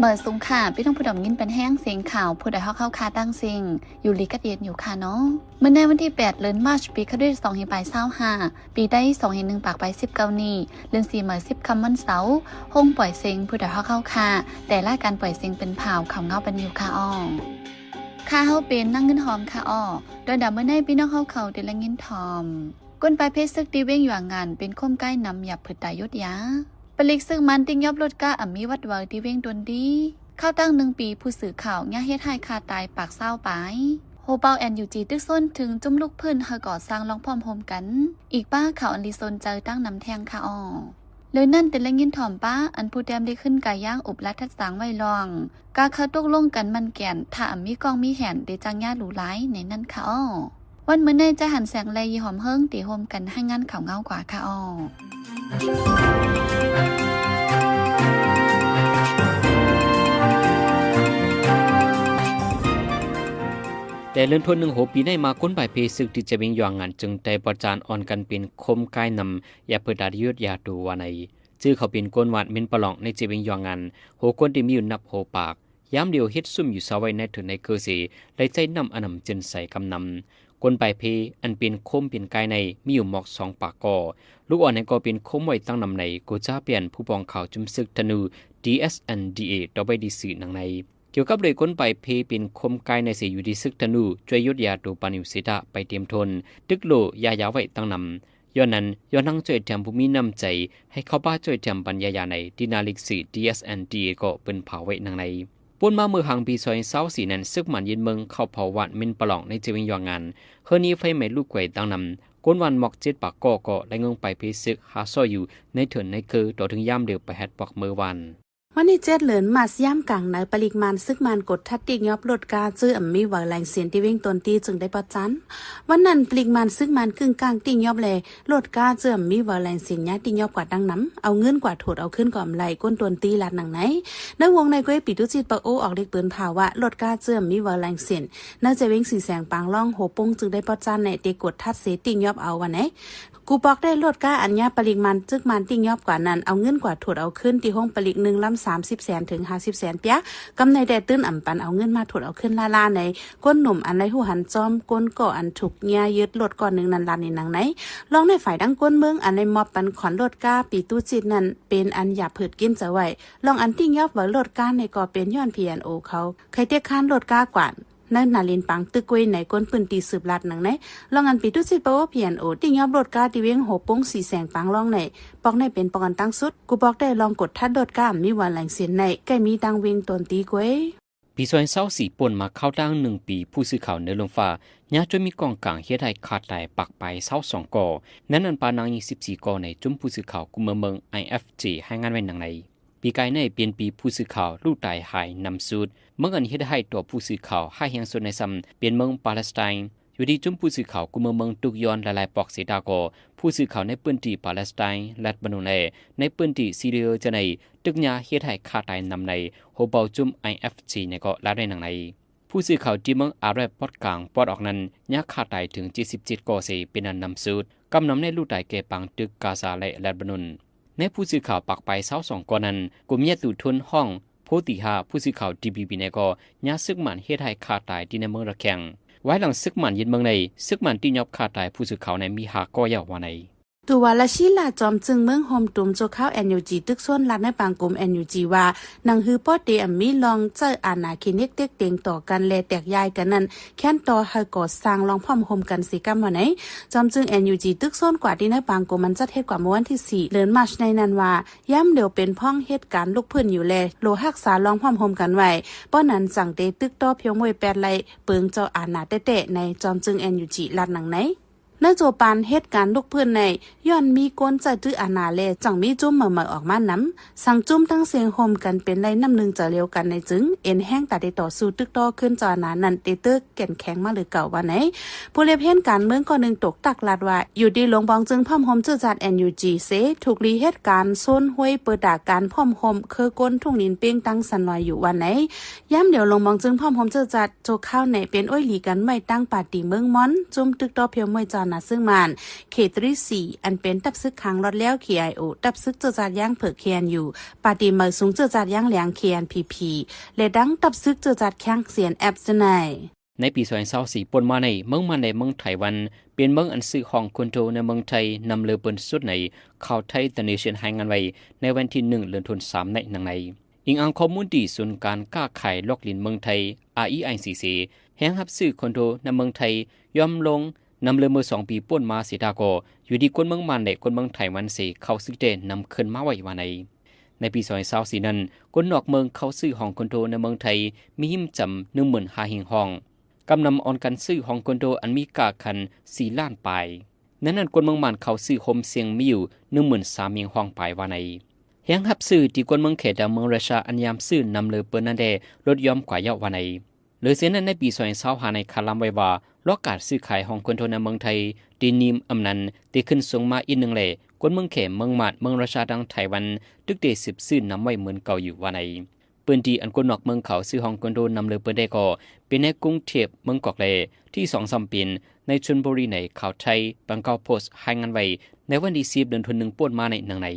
ເມີດສຸງຄ່ະ ພີ່ນ້ອງຜູ້ດອມຍິນເປັນແຮງ ສຽງຂ່າວຜູ້ໃດຮອກເຮົາຄ່າຕັ້ງເສັງ ຢູ່ດີກັບເຢັນຢູ່ຄ່ະເນາະ. ມື້ໃນວັນທີແປດ ເດືອນມາດ ປີຄະຣິສະສອງພັນຊາວຫ້າ ປີໄທສອງພັນໜຶ່ງຮ້ອຍແປດສິບເກົ້ານີ້ ເດືອນສີ່ເມີດສິບຄ່ຳວັນເສົາ ໂຮງປ່ອຍເສັງຜູ້ໃດຮອກເຮົາຄ່າ ແຕ່ລາຍການປ່ອຍເສັງເປັນພາວເຂົ້າເງົາປັນຢູ່ຄ່ະອໍ. ຂ້າເຮົາເປັນນາງເງິນຫອມຄ່ະອໍ. ດອນດາເມີໃນ ພີ່ນ້ອງເຮົາເຂົາໄດ້ລະຍິນຖ່ອມ ກົນປາຍເພສຶກທີ່ເວງຢວາງງານ ເປັນຄົມກາຍນຳ ຢາບຜຶດຕາຍຢຸດຢາ. ປະລິກຊຶກມານຕິກຍອບລົດກາອຳມີວັດວາທີ່ເວງຕົນດີ. ຄາວຕັ້ງໜຶ່ງປີ ຜູ້ສື່ຂ່າວຍາເຮັດໃຫ້ຂ້າຕາຍປາກຊາວປາຍ. ໂຮເປົ່າ ເອັນຢູຈີ ຕຶກຊົນເຖິງຈຸ້ມລຸກພື້ນໃຫ້ກໍ່ສ້າງລອງພ້ອມໂຮມກັນ. ອີກປ້າຂ່າວອັນລີສົນໃຈຕັ້ງນຳແທ່ງຄ່ະອໍ. ເລີຍນັ້ນ ເຕັນລະຍິນຖ່ອມປ້າ ອັນຜູ້ແຕ້ມໄດ້ຂຶ້ນກາຍາງອຸບລັດທັດສາງໄວ້ລອງ ກາເຂົາຕົກລົງກັນໝັ້ນແກ່ນ ຖ້າອຳມີກ້ອງມີແຫນ ໄດ້ຈ້າງຍາຫຼູຫຼາຍໃນນັ້ນຄ່ະອໍ. ວັນມື້ໃນ ຈະຫັນແສງ ແລະ ຢີຫອມເຮີງ ເຕໂຮມກັນໃຫ້ງານຂ່າວເງົາກວ່າຄ່ະອໍ. ແຕ່ເລີ່ມຕົ້ນໜຶ່ງຫົວປີໃນມາ ຄົນປາຍເພຊຶກທີ່ຈະເວງຢວາງງານ ຈຶ່ງໄດ້ປະຈານອ່ອນກັນເປັນຄົມກາຍນຳ ຢ່າເພີດຕາດຢຸດຢາໂຕວ່າໃນ. ຈື່ເຂົາເປັນຄົນຫວາດເມັນປະຫຼອງໃນເຈເວງຢວາງງານ ໂຫຄົນທີ່ມີຢູ່ນັບໂຫປາກ. ຍາມດຽວເຮັດຊຸ່ມຢູ່ຊາວໄວ້ໃນເຖິງໃນເກີເສ ໄດ້ໃຊ້ນ້ຳອານ້ຳເຈີນໃສກຳນຳ. ຄົນປາຍເພ ອັນເປັນຄົມເປັນກາຍໃນ ມີຢູ່ໝອກສອງປາກກໍ. ລູກອ່ອນໃນກໍເປັນຄົມໄວ້ຕັ້ງນຳໃນ ໂກຈາເປນ ຜູ້ປອງຂ່າວຈຸ້ມຊຶກທະນູ ດີເອສເອັນດີເອ ຕໍ່ໄວ້ດີຊື່ນາງໃນ. ກ່ຽວກັບໂດຍຄົນປາຍເພເປັນຄົມກາຍໃນເສ ຢູ່ດີຊຶກທະນູ ຊ່ວຍຢຸດຢາໂຕປານິວເສດາ ໄປເຕັມທົນ ຕຶກໂລຢາຢາໄວ້ຕັ້ງນຳ. ຍ້ອນນັ້ນ ຍ້ອນນາງຊ່ວຍແຖມຜູ້ມີນ້ຳໃຈ ໃຫ້ເຂົ້າປ່າຊ່ວຍແຖມບັນຍາຢາໃນ ທີ່ໜ້າລິກຊື່ ດີເອສເອັນດີເອ ກໍເປັນພາວໄວ້ນາງໃນ. ປົນມາເມື່ອຫາງປີສອງພັນຊາວສີ່ນັ້ນ ຊຶກມານຍຶດເມືອງເຂົ້າເຜົາຫວາດເມັນປະຫຼອງໃນເຈເວງຢວາງງານ ເຮີໜີໄຟໄໝ້ລຸກໄກຕັ້ງນຳ. ຄົນຫວານໝອກເຈັດປາກກໍ ກໍໄດ້ເງິງປາຍເພຊຶກຫາຊອຍຢູ່ໃນເຖິງໃນເກີ ຕໍ່ເຖິງຍາມດຽວປະຫັດປອກເມີຫວານ. ວັນທີເຈັດ ເດືອນມາດ ຍາມກາງໃນ ປະລິກມານຊຶກມານກົດທັດຕິກຍອບລົດກາເຈີອຳມີວາແລງເຊນ ທີ່ເວງຕົນດີຈຶ່ງໄດ້ປະຈັນ. ວັນນັ້ນ ປະລິກມານຊຶກມານກຶ້ງກ້າງຕິກຍອບແລ ລົດກາເຈີອຳມີວາແລງເຊນ ຍາຕິກຍອບກວ່າຕັ້ງນຳ. ເອົາເງິນກວ່າຖວດເອົາຄືນກໍອຳໄລ ຄົນຕົນດີລາດໜັງໃນ. ໃນວົງໃນກ້ວຍປີຕຸຈິດປະໂອອອກລິກປືນພາວວ່າ ລົດກາເຈີອຳມີວາແລງເຊນ ໃນເຈເວງສີ່ແສງປາງລອງ ໂຮປົງຈຶ່ງໄດ້ປະຈັນໃນເຕກົດທັດເຊຕິກຍອບເອົາວ່າໃນ. ກູປອກໄດ້ລົດກາອັນຍາປະລິກມານຊຶກມານຕິກຍອບກວ່ານັ້ນ ເອົາເງິນກວ່າຖວດເອົາຄືນທີ່ໂຮງປະລິກ ໜຶ່ງລຳສາມສິບແສນ ເຖິງຫ້າສິບແສນປຽ. ກຳໃນແຕ່ຕື່ນອຳປັນເອົາເງິນມາຖວດເອົາຄືນລ້າໆໃນ. ຄົນໜຸ່ມອັນໄດ້ຮູ້ຫັນຈອມ ຄົນກໍອັນຖືກຍາຍຶດລົດກ້ອນໜຶ່ງນັ້ນລາດໃນນາງໃນ. ລອງໃນຝ່າຍດັ່ງຄົນເມືອງ ອັນໄດ້ມອບປັນຂອນລົດກາປີຕຸຈິດນັ້ນ ເປັນອັນຢາເພີດກິນຈະໄວ້. ລອງອັນຕິກຍອບເອົາລົດກາໃນກໍເປັນຍ້ອນ ພີເອັນໂອ ເຂົາໄຄເຕກຄານລົດກາກວ່າ ໃນນາລິນປາງຕຶກກ້ວຍໃນ ຄົນພື້ນທີ່ສືບລາດໜັງໃນ. ລອງອັນປີຕຸຈິດປະໂອ ພີເອັນໂອ ຕິກຍອບລົດກາທີ່ເວງໂຮປົງສີ່ແສງປາງລອງໃນ ປອກໃນເປັນປອກອັນຕັ້ງສຸດ. ກູປອກໄດ້ລອງກົດທັດລົດກາມີວາແລງເຊນໃນ ໃກ້ມີດັ່ງເວງຕົນດີກ້ວຍ. ປີສອງພັນຊາວສີ່ ປົນມາຄາວຕັ້ງໜຶ່ງປີ ຜູ້ສື່ຂ່າວເໜືອລົມຟ້າ ຍາຈົນມີກອງກາງເຮັດໃຫ້ຂ້າຕາຍປາກປາຍຊາວສອງກໍ. ໃນນັ້ນປານາງຍິງສິບສີ່ກໍໃນ ຈຸ້ມຜູ້ສື່ຂ່າວກຸມເມືອງ ເມືອງ ໄອເອັຟເຈ ລາຍງານໄວ້ນາງໃນ. ປີກາຍໃນເປັນປີຜູ້ສື່ຂ່າວລູກຕາຍຫາຍນຳສຸດ. ເມືອງອັນເຮັດຮ້າຍຕໍ່ຜູ້ສື່ຂ່າວຮ້າຍແຮງສຸດໃນຊ້ຳ ເປັນເມືອງປາເລສໄຕນ. ຢູ່ທີ່ຈຸ້ມຜູ້ສື່ຂ່າວກຸມເມືອງເມືອງທຸກຍ້ອນຫຼາຍໆປອກເສດາກໍ ຜູ້ສື່ຂ່າວໃນພື້ນທີ່ປາເລສໄຕນ, ແລບາໂນນ ແລະ ໃນພື້ນທີ່ຊີເຣຍຈະໃນ ຖືກຍາເຮັດໃຫ້ຂ້າຕາຍນຳໃນ ໂຮເປົ່າຈຸ້ມ ໄອເອັຟເຈ ໃນກໍລາວໄດ້ນາງໃນ. ຜູ້ສື່ຂ່າວທີ່ເມືອງອາແຣບປອດກາງປອດອອກນັ້ນ ຍາຂ້າຕາຍເຖິງເຈັດສິບເຈັດກໍເສ ເປັນອັນນຳສຸດ. ກຳນຳໃນລູກຕາຍແກ່ປາງຕຶກກາຊາ ແລະ ແລບາໂນນ. ໃນຜູ້ສື່ຂ່າວປາກປາຍຊາວສອງກໍນັ້ນ ກົມຍາຕຸທົນຫ້ອງ ໂພຕີຫ້າ ຜູ້ສື່ຂ່າວ ດີພີພີ ໃນກໍ ຍາຊຶກມານເຮັດໃຫ້ຂ້າຕາຍທີ່ໃນເມືອງລະແຄງ. ວາຍຫຼັງຊຶກມານຍຶດເມືອງໃນ ຊຶກມານຕິກຍອບຂ້າຕາຍຜູ້ສື່ຂ່າວໃນມີຫ້າກໍຢ່າວ່າໃນ. ຕູວາລາຊີລາ ຈອມຈຶ່ງເມືອງໂຮມຕຸມຊົ່ວຄາວ ເອັນຢູຈີ ຕຶກຊົນລັດໃນປາງກຸມ ເອັນຢູຈີ ວ່າ ໜັງຮືປ້ອເຕອຳມີລອງໃຊ້ອານາເຄເນັກເຕັກເຕັງຕໍ່ກັນ ແລະ ແຕກຢາຍກັນນັ້ນ ແຄ້ນຕໍ່ໃຫ້ກໍ່ສ້າງລອງພ້ອມໂຮມກັນເສກຳວ່າໃນ. ຈອມຈຶ່ງ ເອັນຢູຈີ ຕຶກຊົນກວ່າທີ່ໃນປາງກຸມ ມັນຈັດເຮັດກວ່າເມື່ອວັນທີສີ່ ເດືອນມາດໃນນັ້ນວ່າ ຍາມດຽວເປັນພ້ອງເຮັດການລຸກພື້ນຢູ່ແລ ໂລຮັກສາລອງພ້ອມໂຮມກັນໄວ້ ປ້ອນນັ້ນຈັ່ງເຕຕຶກຕໍ່ພຽວມວຍແປດໄລ່ເປິງເຈົ້າອານາແຕ້ໆໃນ. ຈອມຈຶ່ງ ເອັນຢູຈີ ລັດໜັງໃນ. ໃນໂຈປານເຮັດການລຸກພື້ນໃນ ຍ້ອນມີກົນໃຈຖືອານາແລ ຈັ່ງມີຈຸ້ມເໝີໆອອກມານຳ. ສັງຈຸ້ມທັງເຊງໂຮມກັນເປັນໄລ່ນ້ຳໜຶ່ງໃຈລຽວກັນໃນຈຶ່ງ ເອັນແຮງຕາເຕຕໍ່ສູ້ຕຶກຕໍ່ຄືນເຈົ້າອານານັ້ນເຕເຕີແກ່ນແຂງມາຫຼືເກົ່າວ່າໃນ. ຜູ້ລຽບເຫັນການເມືອງກໍໜຶ່ງຕົກຕັກລາດວ່າ ຢູ່ທີ່ຫຼວງບອງຈຶ່ງພ້ອມໂຮມເຈີຈັດ ເອັນຢູຈີ ເຊ ທຸກລີເຮັດການໂຊນຫ້ວຍເປີດດາການພ້ອມໂຮມເຄີກົ້ນທຸງນິນເປ້ງຕັ້ງສັນລອຍຢູ່ວ່າໃນ. ຍາມດຽວ ຫຼວງບອງຈຶ່ງພ້ອມໂຮມເຈີຈັດ ໂຈຄາວໃນເປັນໂອ້ຍຫຼີກັນໄວ້ຕັ້ງປາຕີເມືອງມ່ອນ ຈຸ້ມຕຶກຕໍ່ພຽວມວຍຈານ ນາເຊິ່ງມ່ານ ເຄ ທຣີ ຊີ ອັນເປັນ ຕັບຊຶກຄາງລອດແລ້ວ ເຄ ໄອ ໂອ, ຕັບຊຶກເຈີຈາດຢ່າງເຜິກ ເຄ ເອັນ ຢູ, ປາຕີເໝີສູງເຈີຈາດຢ່າງແຫຼງ ເຄ ເອັນ ພີ ພີ ແລະ ດັ່ງ ຕັບຊຶກເຈີຈາດແຂງ ຊີ ເອັນ ເອັຟ ເທື່ອໃນ. ໃນປີສອງພັນຊາວສີ່ ປົນມາໃນ ເມືອງມ່ານ ແລະ ເມືອງໄທຫວັນ ເປັນເມືອງອັນຊື້ຫ້ອງຄອນໂດໃນເມືອງໄທ ນຳເລີເປີນສຸດໃນ ຂ່າວໄທ The Nation ລາຍງານໄວ້ໃນວັນທີໜຶ່ງ ເດືອນ ທັນວາ ໃນໜັງໃນ. ອີງອ້າງຂໍ້ມູນທີ່ສູນການຄ້າຂາຍລອກລິນເມືອງໄທ ອາ ອີ ໄອ ຊີ ເສ ແຮງຮັບຊື້ຄອນໂດໃນເມືອງໄທ ຍ່ອມລົງ ນຳເລີເມື່ອສອງປີປົນມາເສ ແຕ່ກໍຢູ່ທີ່ຄົນເມືອງມ່ານ ແລະ ຄົນເມືອງໄທຫວັນເສ ເຂົ້າຊື້ແຕ່ນຳຄືນມາໄວ້ວ່າໃນ. ໃນປີສອງພັນຊາວສີ່ນັ້ນ ຄົນນອກເມືອງເຂົ້າຊື້ຫ້ອງຄອນໂດໃນເມືອງໄທ ມີຫິ້ມຈຳ ໜຶ່ງໝື່ນຫ້າຮ້ອຍຫ້ອງ, ກຳນຳອອນກັນຊື້ຫ້ອງຄອນໂດອັນມີຄ່າຄັນສີ່ລ້ານປາຍ. ໃນນັ້ນຄົນເມືອງມ່ານເຂົ້າຊື້ໂຮມສ່ຽງມີຢູ່ໜຶ່ງໝື່ນສາມຮ້ອຍຫ້ອງປາຍວ່າໃນ. ແຮງຮັບຊື້ທີ່ຄົນເມືອງແຂດາງເມືອງຣັດເຊຍ ອັນຍາມຊື້ນຳເລີເປີນນັ້ນແດ່ ຫຼຸດຢ່ອມກວ່າເຍົາະວ່າໃນ. ເລີເຊັ່ນນັ້ນ ໃນປີສອງພັນຊາວຫ້າໃນຄາລຳໄວ້ວ່າ ລອກການຊື້ຂາຍຫ້ອງຄອນໂດໃນເມືອງໄທ ທີ່ນິມອຳນັ້ນ ທີ່ຂຶ້ນສູງມາອີກໜຶ່ງແລະ ຄົນເມືອງແຂ ເມືອງມາດ ເມືອງຣັດເຊຍ ທັງໄທຫວັນ ຕຶກເຕສືບຊື້ນຳໄວ້ເໝືອນເກົ່າຢູ່ວ່າໃນ. ພື້ນທີ່ອັນຄົນນອກເມືອງເຂົ້າຊື້ຫ້ອງຄອນໂດນຳເລີເປີນແດ່ກໍເປັນໃນກຸງເທບ ເມືອງກອກແລ ທີ່ສອງສາມເປັນໃນຊົນບູຣີໃນ. ຂ່າວໄທ ບາງກອກໂພສ ລາຍງານໄວ້ໃນວັນທີສິບ ເດືອນ ທັນວາ ປົນມາໃນໜັງໃນ.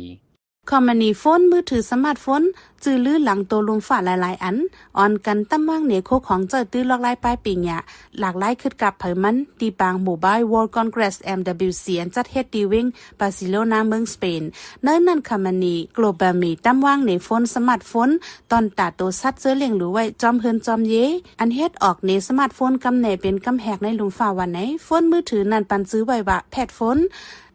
ຄອມພານີໂຟນມືຖືສະມາດໂຟນ ຈື່ລືຫຼັງໂຕລຸມຟ້າຫຼາຍໆອັນ ອອນກັນຕຳວາງເນໂຄຂອງເຈົ້າຕື້ລອກລາຍປາຍປີຫຍ້າ ຫຼາກຫຼາຍຄຶດກັບໃຜມັນ ທີ່ປາງ Mobile World Congress ເອັມ ດັບເບິນ ຊີ ອັນຈັດເຮັດທີ່ເວັງບາຊີໂລນາ ເມືອງສະເປນ. ໃນນັ້ນຄອມພານີໂກລບອລມີຕຳວາງເນໂຄສະມາດໂຟນ ຕອນຕາໂຕສັດເຈີລ້ຽງດູໄວ້ ຈອມເຮືອນຈອມເຢ ອັນເຮັດອອກເນສະມາດໂຟນກຳແໜເປັນກຳແຫກໃນລຸມຟ້າວ່າໃນ. ໂຟນມືຖືນັ້ນປັນຊື່ໄວ້ວ່າແພດໂຟນ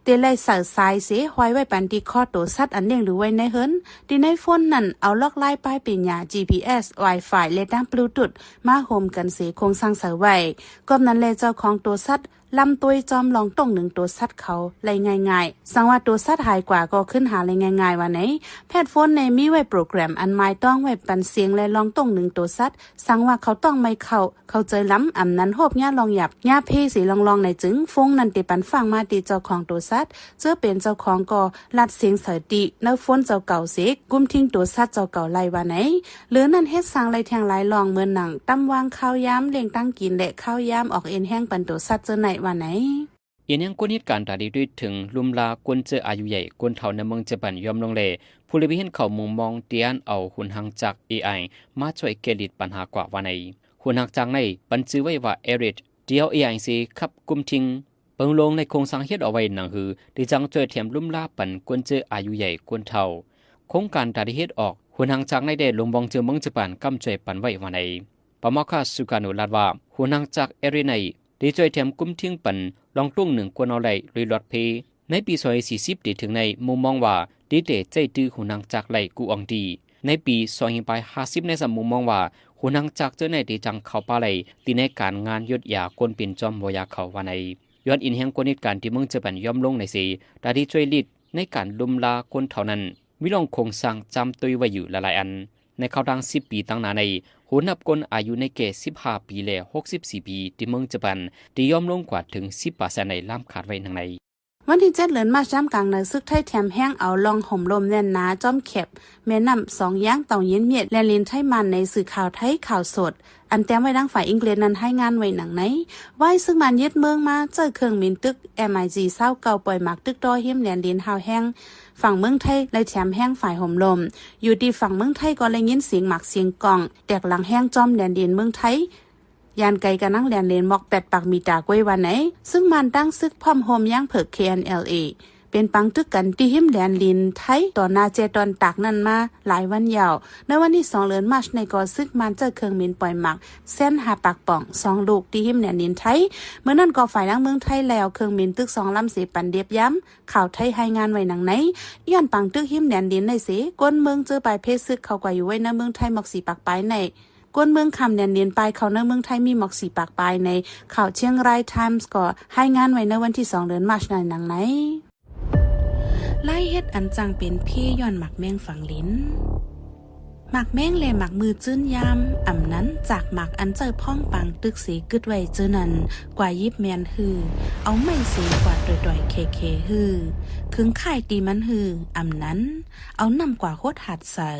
ເຕໄດ້ໃສ່ສາຍເສ ຫ້ອຍໄວ້ປັນທີ່ຄໍໂຕສັດອັນລ້ຽງດູໄວ້ໃນເຮືອນ. ທີ່ໃນໂຟນນັ້ນເອົາລອກລາຍປາຍປີຫຍ້າ ຈີພີເອັສ ວາຍຟາຍ ແລະ ທັງບລູທູດມາໂຮມກັນເສໂຄງສ້າງໃສ່ໄວ້. ກອບນັ້ນແລ ເຈົ້າຂອງໂຕສັດລຳໂຕຍຈອມລອງຕົງໜຶ່ງໂຕສັດເຂົາໄດ້ງ່າຍໆ. ສັງວ່າໂຕສັດຫາຍກວ່າກໍຄືນຫາໄດ້ງ່າຍໆວ່າໃນ. ແພດໂຟນໃນມີໄວ້ໂປຣແກຣມອັນໝາຍຕ້ອງໄວ້ປັນສຽງ ແລະ ລອງຕົງໜຶ່ງໂຕສັດ. ສັງວ່າເຂົາຕ້ອງໄມ່ເຂົ້າ ເຂົ້າໃຈລຳ ອຳນັ້ນໂຮບຍາລອງຫຍາບ ຍາເພເສລອງໆ ໃນຈຶ່ງໂຟນນັ້ນເຕປັນຝາກມາຕິເຈົ້າຂອງໂຕສັດ. ເຈີເປັນເຈົ້າຂອງກໍລັດສຽງໃສ່ຕິໃນໂຟນເຈົ້າເກົ່າເສ ກຸມທິງໂຕສັດເຈົ້າເກົ່າໄດ້ວ່າໃນ. ເຫຼືອນັ້ນເຮັດສ້າງໄດ້ແທງຫຼາຍລອງ ເໝືອນໜັງຕຳວາງຄາວຍາມລ້ຽງຕັ້ງກິນ ແລະ ຄາວຍາມອອກເອັນແຮງປັນໂຕສັດເຈີໃນວ່າໃນ. ເອີຍ ຍັງຄົນເຮັດການຕາດີດ້ວຍເຖິງລຸມລາຄົນເຈີອາຍຸໃຫຍ່ ຄົນເຖົ້າໃນເມືອງຈະບັນຍອມລົງແລ ຜູ້ລຽນເຮົາເຂົ້າມຸມມອງຕຽນເອົາຫຸນຮາງຈັກ ເອໄອ ມາຊ່ວຍແກ້ລິດບັນຫາກວ່າວ່າໃນ. ຫຸນຮາງຈັກໃນປັນຊື່ໄວ້ວ່າ Eric ທີ່ເອົາ ເອໄອ ເສຂັບກຸມທິງ ເບິ່ງລົງໃນໂຄງສ້າງເຮັດເອົາໄວ້ໜັງຫື ທີ່ຈັ່ງຊ່ວຍແຖມລຸມລາປັນຄົນເຈີອາຍຸໃຫຍ່ຄົນເຖົ້າ. ໂຄງການຕາດີເຮັດອອກຫຸນຮາງຈັກໃນແດ່ລົງວອງເຈີເມືອງຈະບັນກຳຊ່ວຍປັນໄວ້ວ່າໃນ. ປາມອກຄາ ສຸກາໂນ ລາດວ່າ ຫຸນຮາງຈັກ Eric ໃນ ທີ່ຊ່ວຍແຖມກຸມທິງປັນລອງຕົງໜຶ່ງຄົນເອົາໄດ້ໂດຍລອດເພ. ໃນປີສອງພັນສີ່ສິບທີ່ເຖິງໃນ ມຸມມອງວ່າ ດີແຕ່ໃຈຕື້ຫຸນຮາງຈັກໄດ້ກູອອງດີ. ໃນປີສອງພັນຫ້າສິບໃນສຳມຸມມອງວ່າ ຫຸນຮາງຈັກເຈີໃນທີ່ຈັ່ງເຂົ້າປ່າໄດ້ ທີ່ໃນການງານຢົດຢາຄົນເປັນຈອມບໍ່ຢາເຂົ້າວ່າໃນ. ຍ້ອນເອັນແຮງຄົນເຮັດການທີ່ເມືອງຈະບັນຍອມລົງໃນເສ ຕາທີ່ຊ່ວຍລິດໃນການລຸມລາຄົນເຖົ້ານັ້ນ ມີລອງໂຄງສ້າງຈາມຕຸ້ຍໄວ້ຢູ່ຫຼາຍໆອັນ. ໃນຄາວທາງສິບປີຕັ້ງໜ້າໃນ ຫູນັບຄົນອາຍຸໃນແກ່ສິບຫ້າປີ ແລະ ຫົກສິບສີ່ປີ ທີ່ເມືອງຈະບັນ ທີ່ຍອມລົງກວ່າເຖິງສິບເປີເຊັນໃນ ລາມຂາດໄວ້ໜັງໃນ. ວັນທີເຈັດເດືອນມາດ ຍາມກາງໃນ ຊຶກໄທແຖມແຮງເອົາລ່ອງໂຫມລົມແໜ້ນໜາ ຈອມແຄບແມ່ນ້ຳສອງຢ່າງ ເຕົ້າເຢັນມຽດ ແລ່ນລິນໄທມານ ໃນສື່ຂ່າວໄທຂ່າວສົດ ອັນແຕ້ມໄວ້ດັ່ງຝ່າຍອັງກິດນັ້ນ ລາຍງານໄວ້ໜັງໃນ. ວາຍຊຶກມານຍຶດເມືອງມາ ໃຊ້ເຄື່ອງບິນຕຶກ ເອັມໄອຈີ ຊາວເກົ້າ ປ່ອຍໝາກຕຶກຕໍ່ຮິມແລ່ນລິນຮາວແຮງ ຝັ່ງເມືອງໄທ ໄດ້ແຖມແຮງຝ່າຍໂຫມລົມ. ຢູ່ທີ່ຝັ່ງເມືອງໄທກໍໄດ້ຍິນສຽງໝາກສຽງກ້ອງ ແຕກລາງແຮງຈອມແລ່ນລິນເມືອງໄທ ຢ່າງໄກກະນັ່ງແລ່ນເລນໝອກແປດປາກມີຕາກວຍວ່າໃນ. ຊຶ່ງມານຕັ້ງຊຶກພ້ອມໂຮມຍາງເຜິກ ເຄ ເອັນ ແອລ ເອ ເປັນປັງຕຶກກັນທີ່ຮິມແລ່ນລິນໄທ ຕໍ່ໜ້າແຈຕອນຕາກນັ້ນມາຫຼາຍວັນຍາວ. ໃນວັນທີສອງເດືອນມາດໃນກໍຊຶກມານໃຊ້ເຄື່ອງບິນປ່ອຍໝາກແຊນຫ້າປາກປ່ອງສອງລູກທີ່ຮິມແລ່ນລິນໄທ. ເມື່ອນັ້ນກໍຝ່າຍທາງເມືອງໄທແລ້ວເຄື່ອງບິນຕຶກສອງລຳເສປັນເດັບຍາມ. ຂ່າວໄທລາຍງານໄວ້ໜັງໃນ. ຍ້ອນປັງຕຶກຮິມແລ່ນລິນໃນເສ ຄົນເມືອງເຈີປາຍເພຊຶກເຂົ້າກວ່າຢູ່ໄວ້ໃນເມືອງໄທໝອກສີ່ປາກປາຍໃນ. ຄົນເມືອງຂ້າມແດນດິນປາຍເຂົ້າໃນເມືອງໄທມີໝອກສີ່ປາກປາຍໃນ. ຂ່າວ Chiang Rai Times ກໍລາຍງານໄວ້ໃນວັນທີສອງເດືອນມາດໃນໜັງໃນ. ລາຍເຮັດອັນຈັ່ງເປັນເພຍ້ອນໝາກແມງຝັງລິນ. ໝາກແມງ ແລະ ໝາກມືຈືນຍາມ ອຳນັ້ນຈາກໝາກອັນໃຊ້ພ້ອງປາງຕຶກເສກຶດໄວ້ເຈີນັ້ນ ກວ່າຢິບແມ່ນຮື ເອົາໄມ້ເສກວ່າຕ່ອຍໆແຄໆຮື ເຄິ່ງຄ້າຍຕີມັນຮື ອຳນັ້ນ ເອົານ້ຳກວ່າຫົດຫັດໃສ່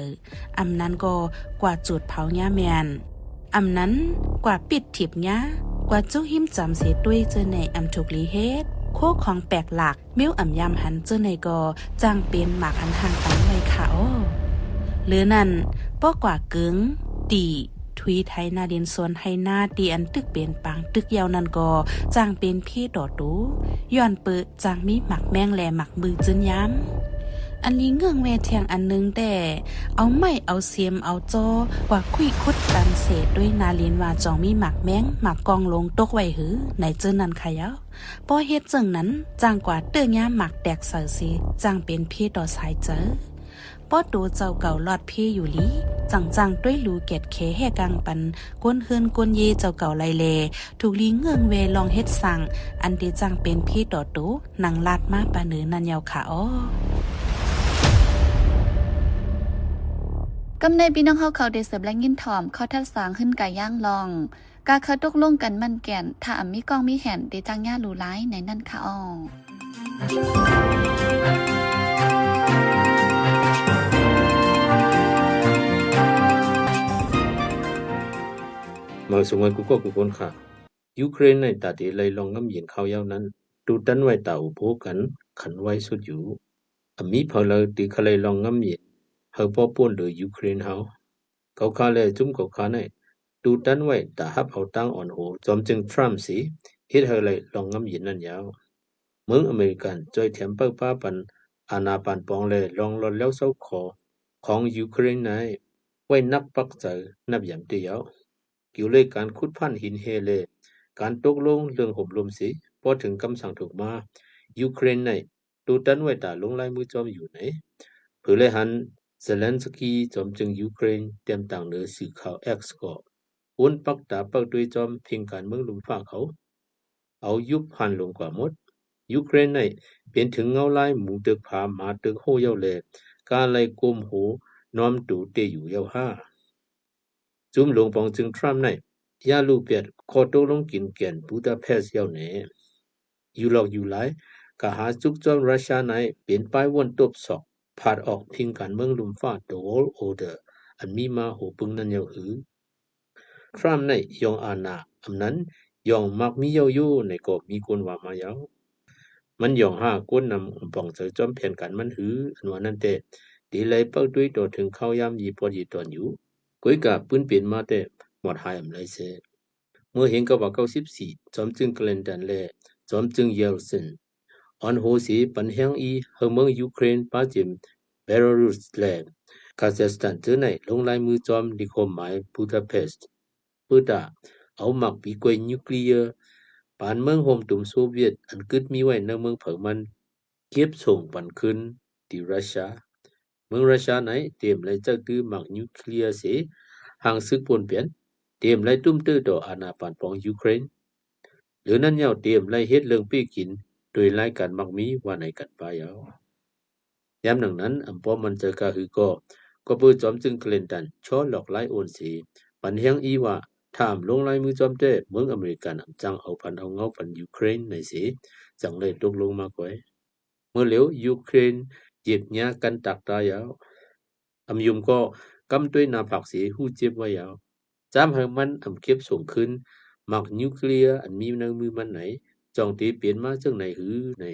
ອຳນັ້ນກໍກວ່າຈູດເຜົາຫຍ້າແມ່ນ ອຳນັ້ນກວ່າປິດຖີບຫຍ້າ ກວ່າຈຸກຮິມຈຳເສຕົວຍເຈີໃນອຳທຸກລີເຮັດ. ໂຄຂອງແປກຫຼາກ ແມວອຳຍາມຫັນເຈີໃນກໍ ຈ້າງເປັນໝາກອັນຮ່າງຕັນໄວ້ຄ່າອໍ. ຫຼືນັ້ນ ປໍກວ່າເກີງ ຕີ ທຸຍໄທນາດິນສວນໄຮ່ນາ ທີ່ອັນຕຶກເປັນປາງຕຶກຢາວນັ້ນກໍ ຈ້າງເປັນເພຕໍ່ໂຕ ຍ້ອນເປີ ຈ້າງມີໝາກແມງ ແລະ ໝາກມືຈືນຍາມ. ອັນລີເງື່ອງແວ່ທຽງອັນໜຶ່ງແດ່ ເອົາໄມ້ ເອົາເສມ ເອົາຈໍ ກວ່າຄຸຍຂຸດຕັນເສໂດຍນາລິນວ່າ ຈ່ອງມີໝາກແມງ ໝາກກ່ອງຫຼົງຕົກໄວ້ຫື ໃນເຈີນັ້ນຂະເຍົາ. ພໍເຮັດເຈີນັ້ນ ຈ້າງກວ່າເຕີຍາໝາກແຕກໃສເສ ຈ້າງເປັນເພຕໍ່ສາຍເຈີ. ພໍໂຕເຈົ້າເກົ່າລອດເພຢູ່ຫຼີ ຈັ່ງຈ້າງຕົວຍລູແກດແຂແຮ່ກາງປັນ ກົນເຮືອນກົນເຢເຈົ້າເກົ່າໄລແລ ທຸກລີເງື່ອງແວ່ລອງເຮັດສ້າງ ອັນເຕຈ້າງເປັນເພຕໍ່ໂຕ ນາງລາດມາປາເນີນັ້ນເຍົາຂະອໍ. ກຳໃນພີ່ນ້ອງເຮົາເຂົາໄດ້ເສີບແລະຍິນຖ່ອມ ເຂົາທັດສາງຫຶນກາຍາງລອງ ກາເຂົາຕົກລົງກັນໝັ້ນແກ່ນ ຖ້າອຳມີກ້ອງມີແຫ່ນ ເດຈ້າງຍາຫຼູຫຼາຍໃນນັ້ນຄະອໍ. ມາສະຫວັດດີກູກອກກູຄົນຄ່ະ. ຢູເຄຣນໃນຕາເຕໄລ່ລອງງຳເຢັນຂ່າວຍາວນັ້ນ ຕູຕັນໄວ້ຕາໂອໂພກັນ ຂັນໄວສຸດຢູ່. ອຳມີເຜີາເລີຍຕີຄະໄລ່ລອງງຳເຢັນ ເຮົາປໍປ່ນໂດຍຢູເຄຣນເຮົາ. ເກົາຂາແລຈຸ້ມເກົາຂາໃນ ຕູຕັນໄວ້ຕາຮັບເອົາຕາງອ່ອນໂຫ ຈອມຈຶ່ງທຣຳເສ ເຮັດໃຫ້ໄລ່ລອງງຳເຢັນນັ້ນຍາວ. ເມືອງອາເມລິກັນ ຈ່ອຍແຖມເປີປາປັນ ອານາປານປອງ ແລ ລອງລອດແລ້ວເຊົາຂໍ ຂອງຢູເຄຣນໃນ ໄວ້ໜັກປັກໃຈ ນັບຍາມເຕຍາວ. ກ່ຽວເລີຍການຂຸດພັນຫີນແຮ່ ແລ ການຕົກລົງເລື່ອງໂຮມລົມເສ ພໍເຖິງກຳສັ່ງຖືກມາ ຢູເຄຣນໃນ ຕູຕັນໄວ້ຕາລົງລາຍມືຈອມຢູ່ໃນ ເຜີແລຫັນ ເຊເລັນສະກີ ຈອມຈຶ່ງຢູເຄຣນ ແຕ້ມຕ່າງເໜືອສື່ຂ່າວ X ກໍ ໂອນປັກຕາເປົ້າຕຸ້ຍຈອມພິງການເມືອງລຸ່ມຟ້າເຂົາ ເອົາຍຸບຜ່ານລົງກວ່າໝົດ. ຢູເຄຣນໃນ ເປັນເຖິງເງົາລາຍໝູເຕີກຜາ ໝາເຕີກໂຮເຍົາແລ ກາໄລ່ກົມໂຫນອມໂຕເຕຢູ່ເຍົາຫ້າ. ຈຸ້ມຫຼວງປອງຈຶ່ງທຣຳໃນ ຢ່າລູບຽດ ຂໍ້ຕົກລົງກິນແກ່ນບູດາເພສເຍົາແນ່. ຢູ່ຫຼອກຢູ່ຫຼາຍ ກະຫາຈຸກຈອມຣັດຊຽໃນ ເປັນປ້າຍວົນຕົບສອກ ພາດອອກພິງການເມືອງລຸ່ມຟ້າ The World Order ອັນມີມາໂຫປຶງນັ້ນເຍົາຫື. ທຣຳໃນ ຢອງອານາ ອຳນັ້ນ ຢອງມັກມີເຍົາຢູ່ໃນກໍມີຄົນວ່າມາເຍົາ. ມັນຢອງຫາກົນນຳອຳປອງເຈີຈອມແຜນການມັນຫື ອັນວ່ານັ້ນແຕ່ ເຕໄລ່ເປົ້າຕຸ້ຍຕໍ່ເຖິງຂ່າວຍາມເຢປອດເຢຕອນຢູ່. ກົຍກາປືນເປັນມາແຕ່ໝອດຫາຍອຳໄລແຊ. ເມື່ອເຫັນກະວ່າເກົ້າສິບສີ່ ຈອມຈຶ່ງຄລິນຕັນ ແລ ຈອມຈຶ່ງເຢລຊິນ ອ່ອນໂຫເສ ປັນແຮງອີ່ ເຮີເມືອງຢູເຄຣນ ປາເຈມ ເບລາຣຸສ ແລ ຄາຊາສຖານເຈີໃນ ລົງລາຍມືຈອມລິກໂຮມໝາຍບູດາເພສ ເປີຕາ ເອົາໝາກປີກກ້ວຍນິວເຄລຍ ປານເມືອງໂຮມຕຸມໂຊວຽດ ອັນກຶດມີໄວ້ໃນເມືອງເຜີາມັນ ເກັບສົ່ງປັນຄືນ ຕີຣັດຊຽ. ເມືອງຣັດຊຽໃນ ເຕມໄລ່ຈັກຕື້ໝາກນິວເຄລຍເສ ຫາງສຶກປ່ນປ່ຽນ ເຕມໄລ່ຕຸ້ມເຕີຕໍ່ອານາປານປອງຢູເຄຣນ. ຫຼືນັ້ນເຍົາ ເຕມໄລ່ເຮັດເລື່ອງເປ້ກິນ ໂດຍລາຍການມັກມີວ່າໃນກັນປາເຍົາ. ຍາມໜັງນັ້ນ ອຳປອມໝັ້ນໃຈກະຫືກໍ ກໍເປີດຈອມຈຶ່ງຄລິນຕັນ ຊໍຫຼອກລາຍໂອນເສ ປັນແຮງອີ່ວ່າ ຖ້າອຳລົງລາຍມືຈອມແຕ້ ເມືອງອາເມລິກັນອຳຈັ່ງເອົາພັນເອົາເງົາປັນຢູເຄຣນໃນເສ ຈັ່ງໄດ້ຕົກລົງມາກ່ອຍ. ເມື່ອເຫຼວ ຢູເຄຣນເຈັບຍາກັນຕາກຕາຍເຍົາ. ອຳຍຸມກໍກຳຕົວຍໜ້າຜາກເສ ຮູ້ເຈັບໄວ້ເຍົາ. ຈາມໃຫ້ມັນອຳເກັບສົ່ງຄືນ ໝາກນິວເຄລຍອັນມີໃນມືມັນໃນ ຈ່ອງເຕປ່ຽນມາຈັ່ງໃນຫືໃນ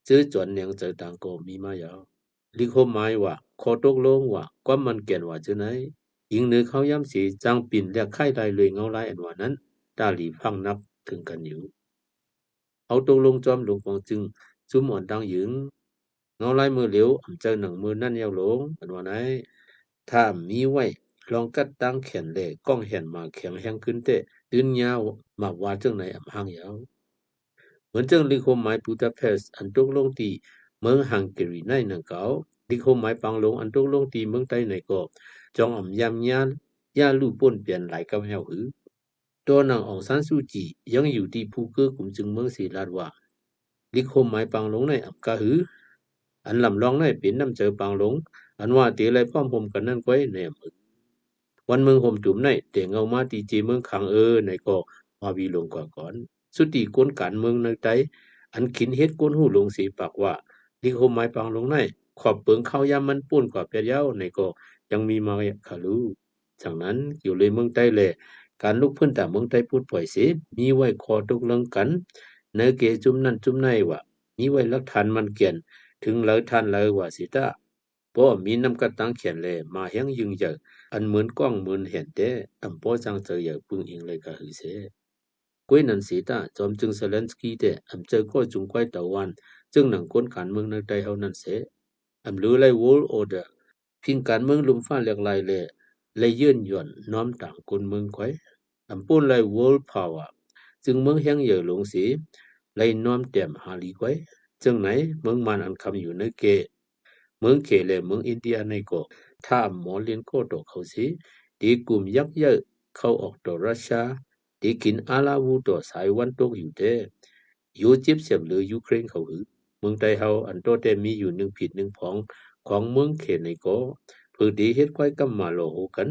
ເຈີຈອນແນງໃຈຕ່າງກໍມີມາເຍົາ. ລິກໂຮມໝາຍວ່າ ຂໍ້ຕົກລົງວ່າ ຄວາມໝັ້ນແກ່ນວ່າເຈີໃນ ອີງເໜືອຂ່າວຍາມເສ ຈ້າງປິ່ນແລກຄ້າຍລາຍເລີຍເງົາລາຍອັນວ່ານັ້ນ ຕາຫຼີພັງໜັກເຖິງກັນຢູ່. ເຮົາຕົກລົງຈອມຫຼົງປອງຈຶ່ງ ຈຸ້ມອ່ອນຕັ້ງຢືງ ເງົາລາຍເມີ່ເຫຼວ ອຳເຈີໜັງເມີ່ນັ້ນເຍົາລົງ ອັນວ່າໃນ ຖ້າມີໄວ້ ລອງກັດຕັ້ງແຂນແລ ກ້ອງແຫ່ນມາແຂງແຮງຂຶ້ນແຕ່ ຕື່ນຍາວ ມາກວ່າເຈີໃນອຳຫ່າງເຍົາ. ເໝືອນເຈີລິກໂຮມໝາຍບູດາເພສ ອັນຕົກລົງທີ່ເມືອງຮັງເກຣີໃນໜັງເກົ່າ ລິກໂຮມໝາຍປາງຫຼົງ ອັນຕົກລົງທີ່ເມືອງໃຕ້ໃນກໍ ຈ່ອງອຳຍາມຍາ ຢ່າລູປົນປ່ຽນຫຼາຍກັບເຍົາຫື. ໂຕນາງອອງຊານຊູຈີ ຍັງຢູ່ທີ່ຜູ້ເກີກກຸມຈຶ່ງເມືອງເສ ລາດວ່າ ລິກໂຮມໝາຍປາງຫຼົງໃນອຳກະຫື ອັນລຳລອງໃນເປັນນ້ຳໃຈປາງຫຼົງ ອັນວ່າເຕໄລ່ພ້ອມໂຮມກັນນັ້ນກ້ວຍໃນອຳເມີ ວັນເມືອງໂຮມຕຸມໃນ ແຕ່ເງົາມາຕີເຈເມືອງຄັງເອີ ໃນກໍມາວີຫຼົງກວ່າກ່ອນ. ສຸດທີ່ກົນການເມືອງໃນໃຕ້ ອັນຂິນເຮັດກົນຫູຫຼົງເສປາກວ່າ ລິກໂຮມໝາຍປາງຫຼົງໃນ ຂອບເປິງຂ່າວຍາມມັນໂປ້ນກວ່າແປດເຍົາ ໃນກໍຍັງມີມາຄະລູ. ຈັ່ງນັ້ນ ກ່ຽວເລີຍເມືອງໃຕ້ແລ ການລຸກພື້ນຕາເມືອງໃຕ້ປົດປ່ອຍເສ ມີໄວ້ຂໍ້ຕົກລົງກັນ ໃນເກຈຸມນັ້ນຈຸມໃນວ່າ ມີໄວ້ຫຼັກຖານໝັ້ນແກ່ນ ເຖິງລາວທ່ານລາວວ່າເສຍຕາ ບໍ່ມີນຳກັດຕາງແຂນແລ ມາແຮງຍິ່ງໃຫຍ່ ອັນເໝືອນກ້ອງເໝືອນແຫນແຕ່ ອຳບໍ່ຈ້າງເຈີໃຫຍ່ປຶງອີງໄລກະຫືເສ. ກວຍນັ້ນເສຍຕາ ຈອມຈຶ່ງເຊເລັນສກີແຕ່ ອຳເຈີກໍຈຸງກວາຍຕາວານ ຈຶ່ງໜັງຄົນການເມືອງໃນໄທເຮົານັ້ນເສ. ອຳລືໄລ World Order ພິງການເມືອງລຸ່ມຟ້າແຫຼກລາຍແລ ໄລເຢີ້ນຢອນນ້ອມຕາງກົນເມືອງຄວາຍ ອຳປຸ້ນໄລ World Power ຈຶ່ງເມືອງແຮງໃຫຍ່ຫຼວງເສ ໄລນ້ອມແຕ້ມຫາລີຄວາຍ ເຊິ່ງໃນເມືອງມານອັນຄຳຢູ່ໃນເກ ເມືອງເຂແລະເມືອງອິນເດຍໃນກໍ ຖ້າອຳໝໍລຽນກໍຕໍ່ເຂົາເສ ເຕກຸມຍັກເຍີ້ເຂົ້າອອກຕໍ່ຣັດຊຽ ເຕກິນອາລາວູຕໍ່ສາຍວັນຕົກຢູ່ແຕ່ ໂຢເຈັບແສບເຫຼືອຢູເຄຣນເຂົາຫື. ເມືອງໄທເຮົາອັນຕໍ່ແຕ່ມີຢູ່ໜຶ່ງຜິດໜຶ່ງພອງຂອງເມືອງເຂໃນກໍ ເພີເຕເຮັດຄວາຍກຳມາລໍໂຮກັນ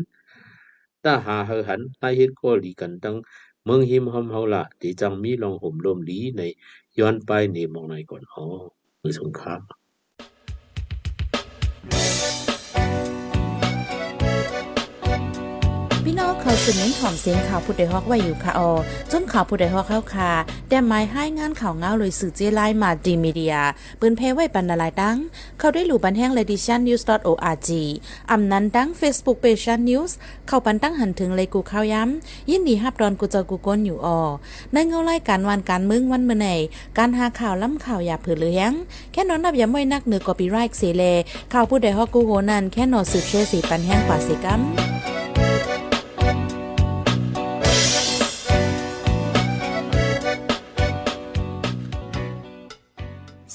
ຕາຫາເຮົາຫັນ ລາຍເຮັດກໍລີກັນຕັ້ງເມືອງຮິມຮ່ອມເຮົາລະ ເຕຈັ່ງມີລອງໂຮມລົມລີໃນຍ້ອນປາຍເນມອງໃນກ່ອນອໍ ມືສົງຄາມ. ພີ່ນ້ອງເຂົ້າສູ່ເມັນຖອມເສງຂ່າວຜູ້ດອຍຮອກໄວ້ຢູ່ຄະອໍ. ຈຸ້ມຂ່າວຜູ້ດອຍຮອກເຮົາຄະ ແຕ້ມໝາຍຮາຍງານຂ່າວງາວໂດຍສື່ເຈລາຍ Multimedia ເປີນແຜ່ໄວ້ປັນຫຼາຍໆຕັ້ງ. ເຂົ້າໄດ້ຫຼູ່ບັນແຮງ Ladies Chan News dot org ອຳນັ້ນຕັ້ງ Facebook Page Chan News ເຂົ້າປັນຕັ້ງຫັນເຖິງໄລກູ່ຂ່າວຍາມ. ຍິນດີຮັບດອນກູ່ເຈົ້າກູ່ຄົນຢູ່ອໍ. ໃນເງົາລາຍການຫວ່ານການເມືອງວັນມື້ໃນ ການຫາຂ່າວລ້ຳຂ່າວຢ່າເຜີເຫຼືອແຮງ ແຄ່ນອນນັບຢາມໄວ້ນັກເໜືອ copyright ເສແລ ຂ່າວຜູ້ດອຍຮອກກູ່ໂຮນັ້ນ ແຄ່ນອນສືບແຊເສປັນແຮງກວ່າເສກຳ.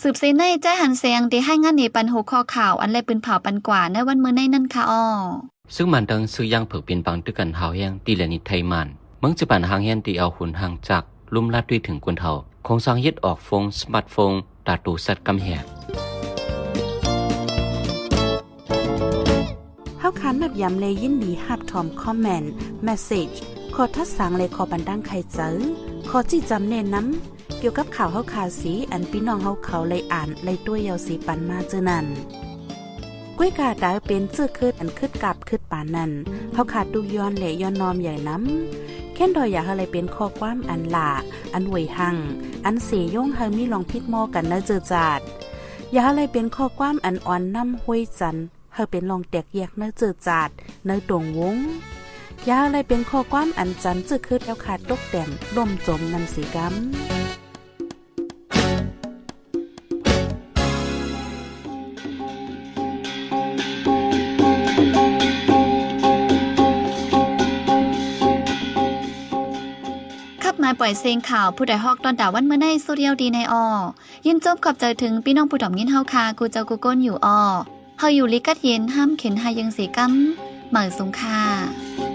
ສືບເສໃນ ໃຈຫັນແສງ ໄດ້ຮາຍງານເນປັນຫົວຂໍ້ຂ່າວ ອັນໄດ້ປືນເຜົາປັນກວ່າໃນວັນມື້ໃນນັ້ນຄະອໍ. ຊຶກມານ ຕາງຊຶກຢ່າງເຜິກປິ່ນປັງ ຕຶກກັນຫ້າວແຮງ ຕີແລນນິດໄທມານ ເມືອງຈະປານ ຫາງຮຽນ ຕີເອົາຮຸນຮ່າງຈາກ ລຸ່ມລາດດ້ວຍເຖິງກົນເຖົ້າ ໂຄງສ້າງເຮັດອອກໂຟງ ສະມາດໂຟງ ຕາໂຕສັດກຳແຫງ. ເຮົາຄານນັບຢາມ ແລະ ຍິນດີຮັບຖອມຄອມເມັນ ເມສເຊຈ ຂໍ້ທັດສາງ ແລະ ຂໍ້ບັນດາງໄຂໃຈ ຂໍ້ຊີ້ຈຳແນະນຳ ກ່ຽວກັບຂ່າວເຮົາຄາເສ ອັນພີ່ນ້ອງເຮົາເຂົາໄດ້ອ່ານ ໄດ້ຕົວະເຍົາເສປັນມາເຈີນັ້ນ. ກວຍກາຕາເປັນເຈີເຄີດ ອັນຄຶດກາບຄຶດປານນັ້ນ ເຮົາຄາຕຸກຍ້ອນ ແລະ ຍ້ອນນ້ອມໃຫຍ່ນຳ. ແຄ້ນດອຍຢາກໃຫ້ໄດ້ເປັນຂໍ້ຄວາມອັນຫຼ້າ ອັນຫວຍຮັ່ງ ອັນເສຍົງໃຫ້ມີລອງຜິດມໍກັນໃນເຈີຈາດ. ຢ່າໃຫ້ໄດ້ເປັນຂໍ້ຄວາມອັນອ່ອນນ້ຳຫ້ວຍຈັນ ໃຫ້ເປັນລອງແຕກແຍກໃນເຈີຈາດ ໃນຕົງວົງ. ຢ່າໃຫ້ໄດ້ເປັນຂໍ້ຄວາມອັນຈັນເຈີເຄີດແລ້ວຄາຕົກແຕ່ມລົ້ມຈົມນັ້ນເສກຳ. ຂັບມາປ່ອຍເສງຂ່າວຜູ້ດອຍຮອກ ຕອນຕາວັນມື້ໃນ ສຸດຍາວດີໃນອໍ. ຍິນຊົມຂອບໃຈເຖິງພີ່ນ້ອງຜູ້ຖອມຍິນເຮົາຄາ ກູ່ເຈົ້າກູ່ຄົນຢູ່ອໍ. ເຮົາຢູ່ລີກັດເຢັນ ຫ້າມເຂັນຫາຍເຢິງເສກຳ. ເໝີສົງຄາ.